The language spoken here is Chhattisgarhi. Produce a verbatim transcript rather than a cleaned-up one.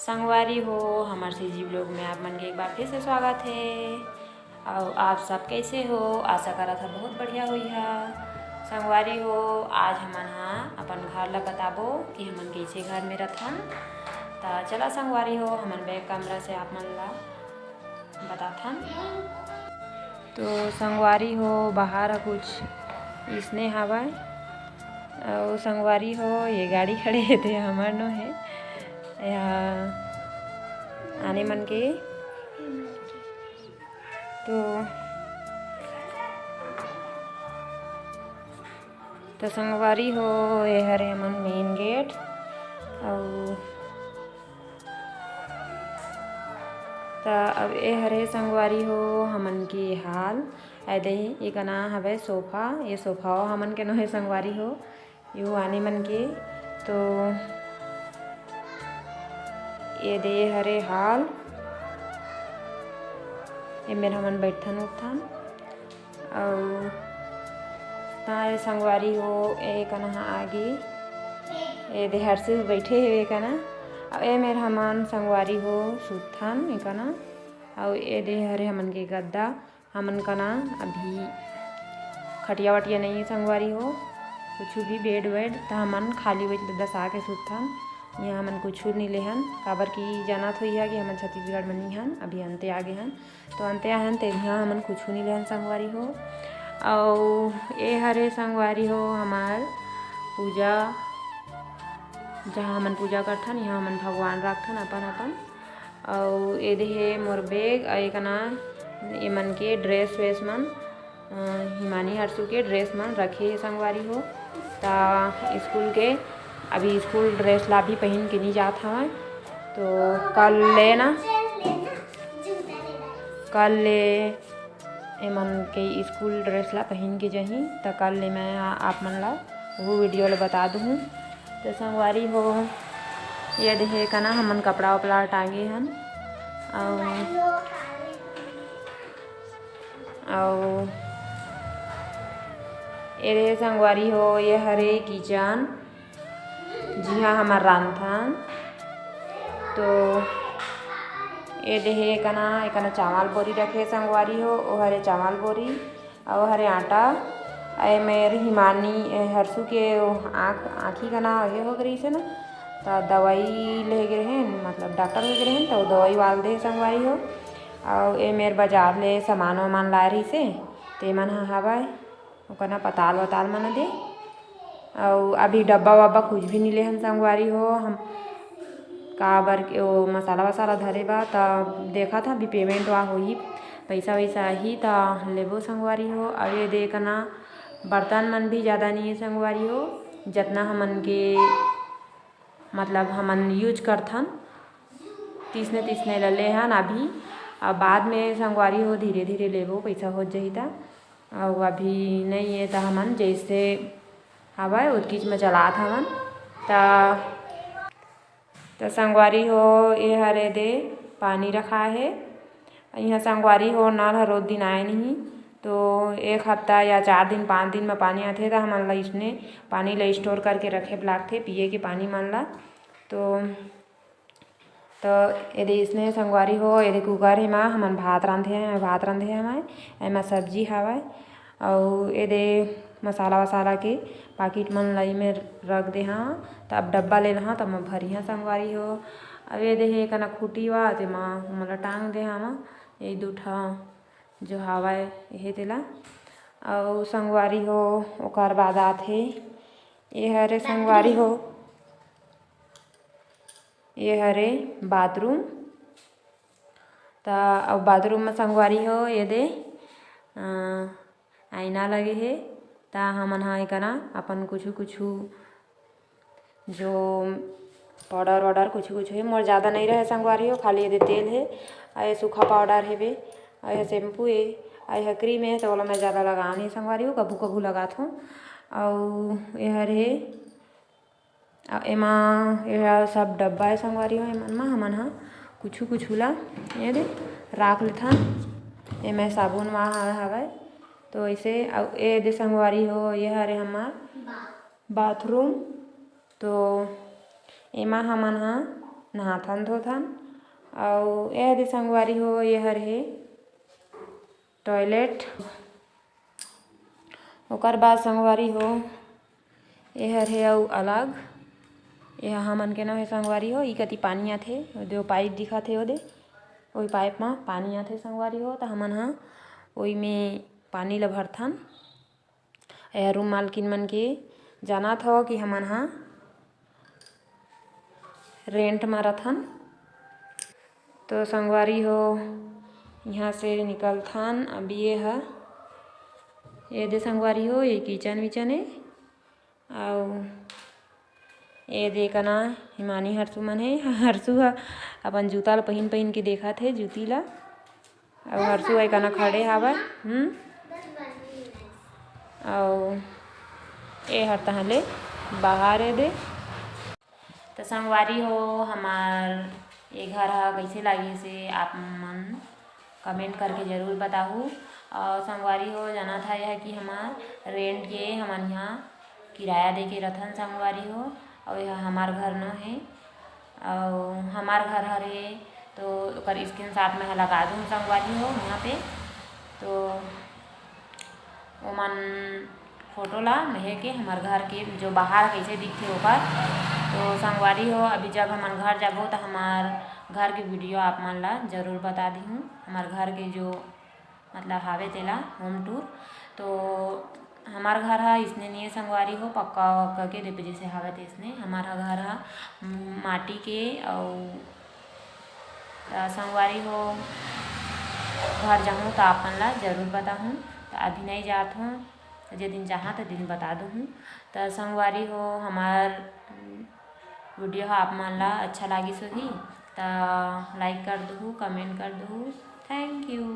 संगवारी हो, हमर सीजी vlog में आप मन के एक बार फिर से स्वागत हे। अउ आप सब कैसे हो? आशा करत हा बहुत बढ़िया होइहा। संगवारी हो, आज हमन हा अपन घर ला बताबो कि हमन कैसे घर में रथन। त चला संगवारी हो, हमन back camera से आप मन ला बताथन। तो संगवारी हो, बाहर ह कुछ इसने हवय। अउ संगवारी हो, ये गाड़ी खड़े हे ते हमर नो हे, एहा आने मन के। तो, तो संगवारी हो, ये हरे हमन main gate। अउ त अब ए हरे संगवारी हो हमन के hall। ए दे, ये कना हवे sofa, ये sofa हो हमन के नोहे संगवारी हो, यू आने मन के। तो ये दे हरे hall, एमेर हमन बैठथन उठथन। अउ त ए संगवारी हो, ए कना ह आगे, ए दे हर्षु बैठे हे ए कना। अउ एमेर हमन संगवारी हो सुतथन ए कना। अउ ए दे हरे हमन के गद्दा, हमन कना अभी खटिया वटिया नहीं हे संगवारी हो, कुछु भी bed वेड, त हमन खाली वही दसा के सुतथन। यहाँ हमन कुछु नहीं लेहन, काबर कि जानत होइहा कि हमन छत्तीसगढ़ में नहीं हन, अभी अंते आगे हन। तो अंते आहन, तेन ह हमन कुछु नहीं लेहन संगवारी हो। अउ ए हरे संगवारी हो हमार पूजा, जहाँ हमन पूजा करथन, यहाँ हमन भगवान रखथन अपन अपन। अउ ए दे हे मोर bag, अउ ए कना ए मन के dress व्रेस मन, अ, हिमानी हर्षु के dress मन रखे हे संगवारी हो। त स्कूल के, अभी स्कूल dress ला भी पहिन के नहीं जात हवय, तो कल ले ना, कल ले एमन के स्कूल dress ला पहिन के जही, त कल ले मैं आ-, आप मन ला वो video ला बता दूहूँ। तो संगवारी हो, ये देहे कना हमन कपड़ा उपड़ा टांगे हन, अउ, अउ ये देहे संगवारी हो, ये हरे kitchen, जिहाँ हमर रांधथन। तो ए देहे एकना, एकना चावल बोरी रखे संगवारी हो, ओ हरे चावल बोरी, अउ हरे आटा। ए मेर हिमानी, ए हरसू के ओ आँख, आँखी कना ये हो गे रहिसे ना, त दवाई ले गे रहेन, मतलब डॉक्टर हो गे रहेन, त दवाई वाल दे संगवारी हो। अउ ए मेर बाजार ले सामान वामान लाए रहिसे, तेमन ह हवय। ओकर ना पताल वताल मन दे। अउ अभी डब्बा वब्बा कुछ भी नी लेहन संगवारी हो। हम काबर के ओ मसाला वसाला धरे बा, त देखत हन अभी payment वा होही, पइसा वइसा आही त लेबो संगवारी हो। अउ ये दे कना बर्तन मन भी जादा नी हे संगवारी हो, जतना हमन के मतलब हमन use करथन, तिसने तिसने ल लेहन अभी। अब बाद में संगवारी हो धीरे धीरे लेबो, पइसा हो जही त। अउ अभी नइ हे त हमन जइसे हवय ओतकीच म चलात हवन। त, त संगवारी हो, ए हरे दे पानी रखा हे। इहाँ संगवारी हो, नल ह रोज दिन आए नहीं, तो एक हफ्ता या चार दिन, पाँच दिन म पानी आथे, त हमन ल इसने पानी ल store करके रखे बर लागथे, पिए के पानी मन ल। तो, तो एदे इसने संगवारी हो, एदे cooker हे, एमा हमन भात रांधे, भात रांधे हवय, एमा सब्जी हवय, अउ एदे मसाला वसाला के packet मन ल एमे रख दे हव, त अब डब्बा ले लहव, त मैं भरिहा संगवारी हो। अब एदे हे कना खूटी वा, तेमा मोला टांग दे हव, ये दू ठा जो हवय, एहे तेला। अउ संगवारी हो, ओकर बाद आथे, ये हरे संगवारी हो, ये हरे bathroom। त अब bathroom म संगवारी हो, ये दे, अ, आईना लगे हे। त हमन ह एकरा अपन कुछु कुछु जो powder वॉडर कुछु कुछु हे, मोर जादा नइ रहे संगवारी हो, खाली एदे तेल हे, अउ ये सूखा powder हेबे, अउ ये shampoo हे, अउ ये cream हे, त ओला मैं जादा लगाव नहीं संगवारी हो, कभू कभू लगाथों। अउ ये हर हे, अउ एमा, ये सब डब्बा हे संगवारी हो, एमन म हमन ह कुछु कुछु ला ये दे राख लेथन। एमे साबुन वा ह-, हवय, तो ऐसे। अउ ये दे संगवारी हो, ये हरे हमर bathroom। तो एमा हमन ह नहाथन धोथन। अउ एह दे संगवारी हो, एहर हे टॉयलेट। ओकर बाद संगवारी हो, एहर हे अउ अलग। एह हमन के नव हे संगवारी हो, ई कति पानी आथे, ओ दे ओ पाइप दिखत हे, ओ दे ओही पाइप म पानी आथे संगवारी हो। त हमन ह ओही में पानी ल भरथन। एह रूम मालकिन मन के जानत हव कि हमन ह रेंट म रथन। तो संगवारी हो, इहाँ से निकलथन। अब ये ह, ये दे संगवारी हो, ये किचन विचन हे। अउ ये दे कना हिमानी हरसू मन हे। हरसू ह अपन जूता ल पहिन पहिन के देखत हे, जूती ल। अउ हरसू ह कना खड़े हावय। हम्म। अउ ए हर तहाँ ले बाहर ए दे। त संगवारी हो, हमार ये घर ह कइसे लागिस हे, आप मन कमेंट करके जरूर बताहू। अउ संगवारी हो, जानत हा यह कि हमार रेंट के हमन यहाँ किराया दे के रथन संगवारी हो। अउ यह हमार घर न हे, अउ हमार घर हरे, तो ओकर स्क्रीनशॉट में लगा दूँ संगवारी हो यहाँ पे। तो ओमन फोटो ला महे के हमर घर के जो बाहर कइसे दिखथे ओकर। तो संगवारी हो, अभी जब हमन घर जाबो त हमार घर के वीडियो आप मन ला जरूर बता दिहूँ, हमार घर के जो मतलब हावे तेला होम टूर। तो हमार घर ह इसने निये संगवारी हो, पक्का वक्का के देपे जैसे हावे तैसने। हमार ह घर ह माटी के। अउ त संगवारी हो, घर जाहूँ त आप मन ला जरूर बताहूँ। त अभी नहीं जात हूँ, त जे दिन जाहाँ त दिन बता दूहूँ। त संगवारी हो, हमार वीडियो ह आप मन ला अच्छा लागिस होही त लाइक कर दूहू, कमेंट कर दूहू। Thank you.